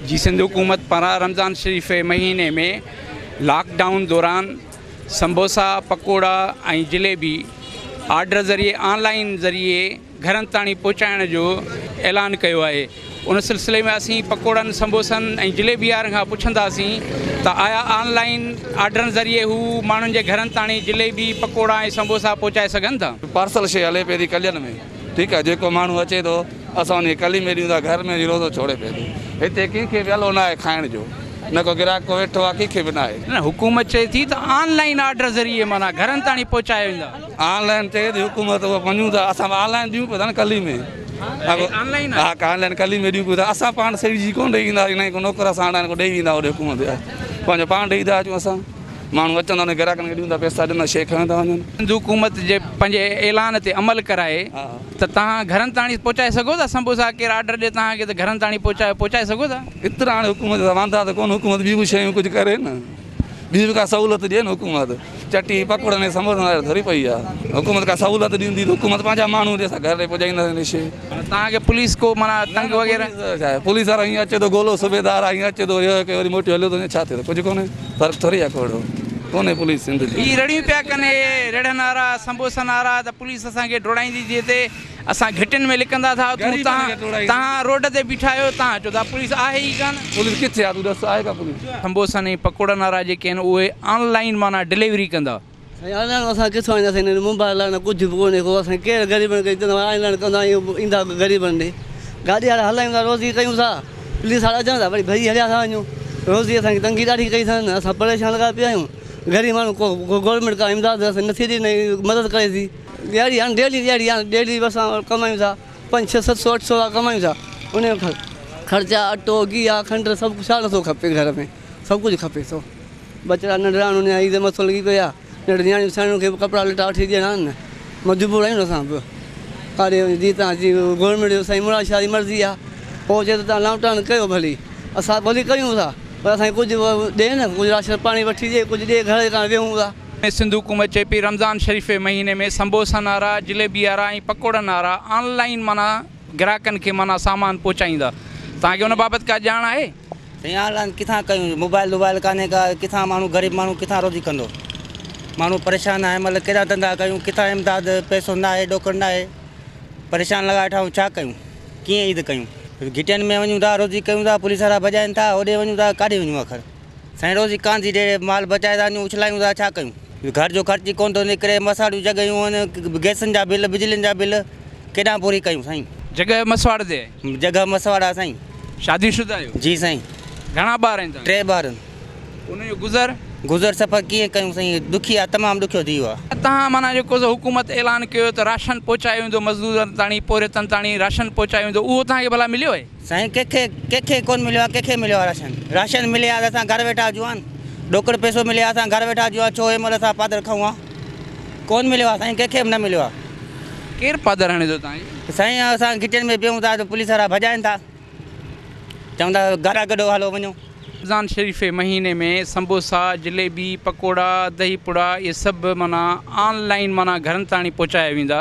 جي سنڌ حڪومت پاران رمضان شريف جي مهيني ۾ لاڪ ڊائون دوران سمبوسا، پڪوڙا ۽ جليبي آرڊر ذريعي آن لائين ذريعي گهرن تاڻي پهچائڻ جو اعلان ڪيو آهي. ان سلسلي ۾ اسين پڪوڙن، سمبوسن ۽ جليبي وارن کان پڇنداسين ته آيا آن لائين آرڊرن ذريعي هو ماڻهن جي گهرن تاڻي جليبي، پڪوڙا ۽ سمبوسا پهچائي سگهن ٿا؟ پارسل شي هلي پئي ٿي ڪلين ۾. ٺيڪ آهي جيڪو ماڻهو اچي ٿو اسان ان کي ڪلي ۾ ڏيون ٿا گهر ۾ وڃي روزو ڇوڙي پئي ٿو هتي ڪنهن کي به الو ناهي کائڻ جو نه ڪو گراهڪ ڪو ويٺو آهي ڪنهن کي به ناهي. نه حڪومت چئي ٿي ته آن لائين آرڊر ذريعي معنيٰ گهرن تاڻي پهچايا ويندا. آن لائين چئي ٿي حڪومت اهو مڃون ٿا اسان به آن لائين ڏيون پيا ٿا نه ڪلي ۾ ها آن لائين ڪلي ۾ ڏيون پيا ٿا اسان پاڻ سيڙجي ڪونه ڏئي ايندا نه ڪو نوڪر اسان آڻا ڪو ڏئي ويندا هوڏي حڪومت جا پنهنجو پاڻ ڏئي ٿا اچون اسان. ماڻهو اچن ٿا انهن گراهڪن کي ڏيون ٿا پئسا ڏين ٿا شيء کڻي ٿا وڃن. سنڌ حڪومت جي پنهنجي اعلان تي عمل ڪرائي ته توهان گهرن تاڻي پهچائي سگهو ٿا سمبوسا ڪير آرڊر ڏي توهان کي ته گهرن تاڻي پهچايو پهچائي سگهو ٿا. ايترا هاڻي حڪومت جا واندا ته ڪونه حڪومت ٻيون به شيون ڪجهه ڪري نه ٻي به ڪا سهولت ڏي نه حڪومت چٽي پڪوڙن ۽ سمبوسن واري ٿوري پئي آ حڪومت ڪا سهولت ڏيندي ته حڪومت پنهنجا ماڻهو ڏي اسان گهر ڏي پڄائينداسين شيء. توهان کي پوليس ڪو معنيٰ تنگ وغيره. پوليس وارو ائين اچي ٿو گولو صوبيدار آ ائين اچي ٿو اهو ڪيو وري موٽي هليو ٿو وڃي ڇا ٿيو ڪجهه ڪونهي فرق ٿوري آ ڪو اهڙو ڪونهي پوليس سنڌ جي. هي رڙيون پيا ڪن اهي ريڙهن وارا سمبوسن وارا ته پوليس اسان کي ڊوڙائيندي ٿي هتي اسان گهٽين ۾ لڪندا ٿا اٿون تهان تهان روڊ تي بيٺا آهيو تهان چئو ٿا پوليس آهي ئي ڪانه. پوليس ڪٿي آ تون ڏس آهي ڪا پوليس. سمبوسن ۽ پڪوڙن وارا جيڪي آهن اهي آن لائين معنيٰ ڊليوري ڪندا. سائين آنلائن اسان ڪٿان اينداسين هن موبائل آ نه ڪجهه به ڪونهي ڪو اسان ڪير غريبن کي چوندو آنلائن ڪندا آهيون ايندا به غريبن ڏي گاڏي وارا هلايون ٿا روزي ڪيون ٿا پوليس وارا اچن ٿا وري ڀڄي هليا ٿا وڃون روزي اسان کي تنگي ڏاڍي ڪئي اٿن اسان پريشان لڳا پيا آهيون غريب ماڻهو ڪو گورنمينٽ ڪا امداد اسان نٿي ڏي نه مدد ڪري ٿي ڏيهاڙي هاڻي ڊيلي ڏيهاڙي هاڻي ڊيلي اسان ڪمايون ٿا پنج ڇهه ست سو اٺ سو ڪمايون ٿا ان جو خرچا اٽو گيهه کنڊ سڀ ڪجهه ڇا نٿو کپي گهر ۾ سڀ ڪجهه کپي ٿو ٻچڙا ننڍڙا آهن انهن جا عيد مٿو لڳي پئي آهي ننڍڙين نياڻين سياڻين کي به ڪپڙا لٽا وٺي ڏيڻا آهن نه مجبور آهيون اسان به ڪاڏي وڃون جي تان جي گورنمينٽ جو سائين مراد شاهه جي مرضي آهي هو چئي ٿو تان لاڪ ڊائون ڪيو ڀلي اسان ڀلي ڪيون ٿا پر اسان کي ڪجهه ڏي نه ڪجهه راشن پاڻي وٺي ڏي ڪجهه ڏي گهر ڪاڻ ويهون ٿا. سنڌ حڪومت چئي پئي رمضان شريف جي مهيني ۾ سمبوسن وارا، جليبي وارا ۽ پڪوڙن وارا آن لائين معنيٰ گراهڪن کي معنيٰ سامان پهچائيندا. توهان کي ان بابت ڪا ڄاڻ آهي؟ سائين آن لائين ڪٿان ڪيون موبائل ووبائل ڪانهي ڪا ڪٿان ماڻهو غريب ماڻهو ڪٿان روزي ڪندو ماڻهو پريشان آهي مطلب ڪيڏا ڌنڌا ڪيون ڪٿان امداد پئسو ناهي ڏوڪڙ ناهي پريشان لڳا ويٺا آهيون ڇا ڪيون ڪيئن عيد ڪيون گهٽين ۾ وڃون ٿا روزي ڪيون ٿا پوليس وارا ڀڄائين ٿا هوڏي وڃون ٿا ڪاڏي وڃون آخر سائين روزي ڪانه ٿي ڏي مال بچائي ٿا وڃون اڇلايون ٿا ڇا ڪيون گهر جو خرچ ئي ڪونه ٿو نڪري مسواڙيون جڳهيون آهن گئسن جا بل بجلين جا بل ڪيڏانهن پوري ڪيون سائين. جڳهه مسواڙ تي آهي. جڳهه مسواڙ آهي سائين. شادي شده آهيو؟ جي سائين. گهڻا ٻار آهن توهان کي؟ ٽي ٻار آهن. ان جو گذر؟ گذر سفر ڪيئن ڪيون سائين ڏکي آهي تمام ڏکيو ٿي ويو آهي. توهان معنيٰ جيڪو سو حڪومت اعلان ڪيو ته راشن پهچايو ويندو مزدورن تاڻي پورهيتن تاڻي راشن پهچايو ويندو اهو توهان کي ڀلا مليو آهي؟ سائين ڪنهن کي ڪنهن کي ڪونه مليو آهي ڪنهن کي مليو آهي راشن راشن ملي ها ته اسان گهر ويٺا هجون ها ڏوڪڙ پئسو ملي ها اسان گهر ويٺا هجون ها ڇو هن مهل اسان پادر کائون ها ڪونه مليو آهي سائين ڪنهن کي به نه مليو آهي. ڪير پادر هڻي ٿو توهان کي؟ سائين اسان گهٽين ۾ بيهون ٿا ته پوليس وارا ڀڄائين ٿا چون ٿا گهر ڪڍو هلو وڃو. رمضان شريف جي مهيني ۾ سمبوسا، جليبي، پڪوڙا، دهي پڙا اهي سڀ معنيٰ آن لائين معنيٰ گهرن تاڻي پهچايا ويندا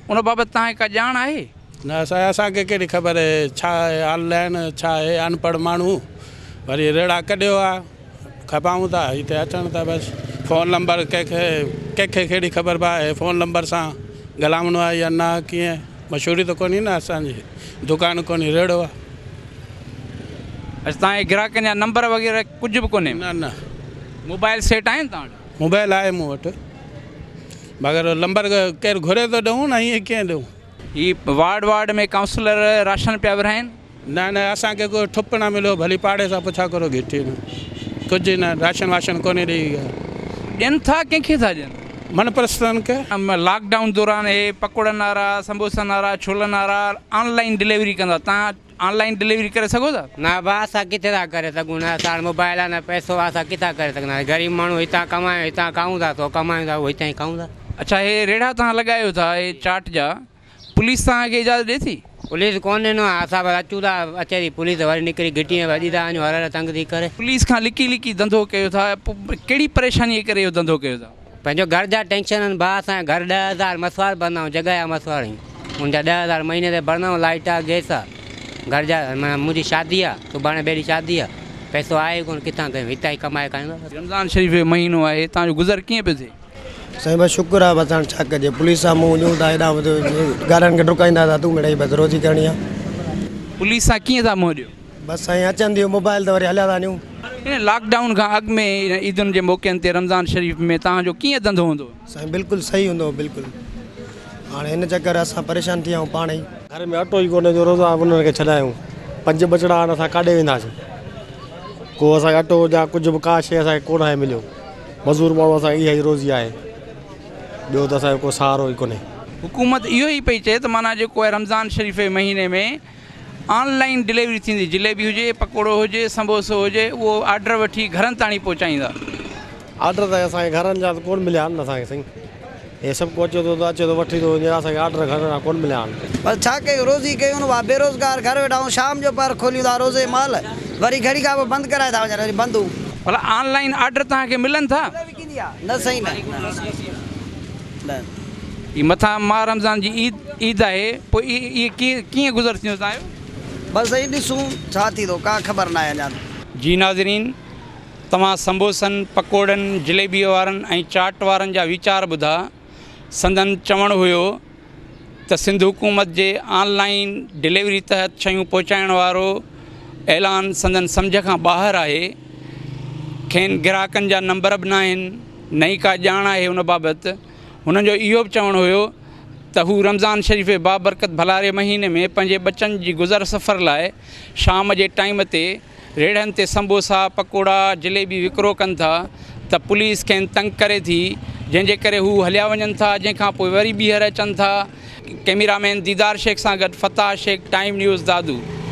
ان بابت توهان کي ڪا ڄاڻ آهي؟ نه سائين اسان کي ڪهڙي خبر ڇا آهي آن لائين ڇا آهي انپڙهه ماڻهو وري ريڙها ڪڍيو آ کپائون ٿا هتي اچن ٿا بس فون نمبر ڪنهن کي ڪنهن کي ڪهڙي خبر پئي فون نمبر سان ڳالهائڻو آهي يا نه ڪيئن مشهوري ته ڪونهي نه اسان جي دڪان ڪونهي ريڙهو آ. اڇا توهان جي گراهڪن جا نمبر وغيره ڪجهه به ڪونهي؟ نه نه. موبائل سيٽ آهن توهان وٽ؟ موبائل آهي مون وٽ مگر نمبر ڪير گهري ته ڏيون نه ائين ڪيئن ڏيون. هي وارڊ وارڊ ۾ ڪائونسلر راشن پيا ورهائين. نه نه اسان کي ڪو ٺپ نه مليو ڀلي پاڙي سان پڇا ڪرو گهٽي ۾ ڪجهه نه راشن واشن ڪونهي ڏئي ويا. ڏين ٿا ڪنهن کي ٿا ڏين؟ من پرستن کي. لاڪ ڊائون دوران هي پڪوڙن وارا سمبوسن وارا ڇولن وارا آن لائين ڊليوري ڪندا توهان آن لائين ڊليوري ڪري سگهو ٿا؟ نه ڀاء اسان ڪٿي ٿا ڪري سگهون نه اسان وٽ موبائل آ نه پئسو آ اسان ڪٿان ڪري سگهنداسين غريب ماڻهو هتان ڪمايون هتان کائون ٿا سو ڪمايون ٿا اهو هتان ئي کائون ٿا. اڇا هي ريڙها توهان لڳايو ٿا هي چاٽ جا پوليس توهان کي اجازت ڏي ٿي؟ پوليس ڪونه ڏنو آهي اسان بس اچون ٿا اچي ٿي پوليس وري نڪري گهٽي ۾ ڀڄي ٿا وڃون هر هر تنگ ٿي ڪري. پوليس کان لڪي لڪي ڌنڌو ڪيو ٿا پوء ڪهڙي پريشاني جي ڪري اهو ڌنڌو ڪيو ٿا؟ پنهنجو گهر جا ٽينشن آهن ڀاء اسان جا گهر 10,000 مسواڙ ڀرندا آهيون جڳهه جا مسواڙ آهيون ان جا 10,000 مهيني تي ڀرندا آهيون لائيٽ آهي گئس آهي. گهر جا معنيٰ منهنجي شادي آهي سڀاڻي ٻئي ڏينهن شادي آهي پئسو آهي ئي ڪونه ڪٿان ڪيون هتان ئي ڪمائي کايون ٿا. رمضان شريف جو مهينو آهي توهان جو گذر ڪيئن پيو ٿئي؟ سائين بس شڪر آ بس هاڻ ڇا ڪجي پوليس سان منهن ڏيون ٿا هيڏانهن گاڏن کي ڊڪائيندا ٿا تون مڙئي بس روزي ڪرڻي آ. پوليس سان ڪيئن ٿا منهن ڏيو؟ بس سائين اچن ٿيون موبائل ته وري هليا ٿا وڃون. ان لاڪ ڊائون کان اڳ ۾ عيدن جي موقعن تي رمضان شريف ۾ توهان جو ڪيئن ڌنڌو هوندو هو؟ سائين بلڪل صحيح هوندو هو بلڪل هاڻي هن چڪر اسان پريشان ٿي ويا آهيون پاڻ ئي. گهر ۾ اٽو ئي ڪونهي جو روزا انهن کي ڇڏايون پنج ٻچڙا آهن اسان ڪاڏي وينداسين ڪو اسان کي اٽو يا ڪجهه به ڪا شيء اسان کي ڪونه آهي مليو مزور ماڻهو اسان کي اها ئي روزي آهي ٻيو ته اسان جو ڪو سهارو ئي ڪونهي. حڪومت اهو ئي پئي چئي ته معنيٰ جيڪو آهي رمضان شريف جي مهيني ۾ آن لائين ڊليوري ٿيندي جليبي هجي پڪوڙو هجي سمبوسو هجي اهو آرڊر وٺي گهرن تاڻي پهچائيندا. آرڊر ته اسان کي گهرن جا ته ڪونه مليا آهن اسان کي سائين هي سڀ ڪو اچي ٿو ته اچي ٿو وٺي ٿو وڃي اسان کي آرڊر گهرن جا ڪونه مليا آهن. بس ڇا ڪيون روزي ڪيون نه بيروزگار گهر ويٺا آهيون شام جو پهر کوليون ٿا روزي مهل وري گهڙي کان پوء بند ڪرائي ٿا وڃن وري بند هو. ڀلا آن لائين آرڊر توهان کي ملن ٿا؟ نه سائين نه نه. هي مٿان ماه رمضان جي عيد عيد آهي پوء اهي ڪيئن گذر ٿيندو توهان جو؟ بس سائين ڏسون ڇا ٿيندو ڪا خبر ناهي اڃا ته. جي ناظرين توهان سمبوسن، پڪوڙن، جليبيء وارن ۽ چاٽ وارن جا ويچار ٻڌا. سندن چوڻ هيو ته سنڌ حڪومت جي آن لائين ڊليوري تحت شيون پهچائڻ وارو اعلان سندن سمجهه کان ٻاهر آهي. کين گراهڪن جا نمبر به ناهن نه ئي ڪا ڄاڻ آهي ان بابت. هنن جو اهو به چوڻ هيو ته هو رمضان شريف جي بابرڪت ڀلاري مهيني ۾ پنهنجي ٻچن جي گذر سفر لاء شام جي ٽائيم تي ريڙهن تي سمبوسا، پڪوڙا، جليبي وڪرو ڪن ٿا ته پوليس کين تنگ ڪري ٿي جنهن جي ڪري هو هليا وڃن ٿا جنهن کان پوء وري ٻيهر اچن ٿا. ڪئميرا مين ديدار شيخ سان گڏ فتاح شيخ ٽائيم نيوز دادو.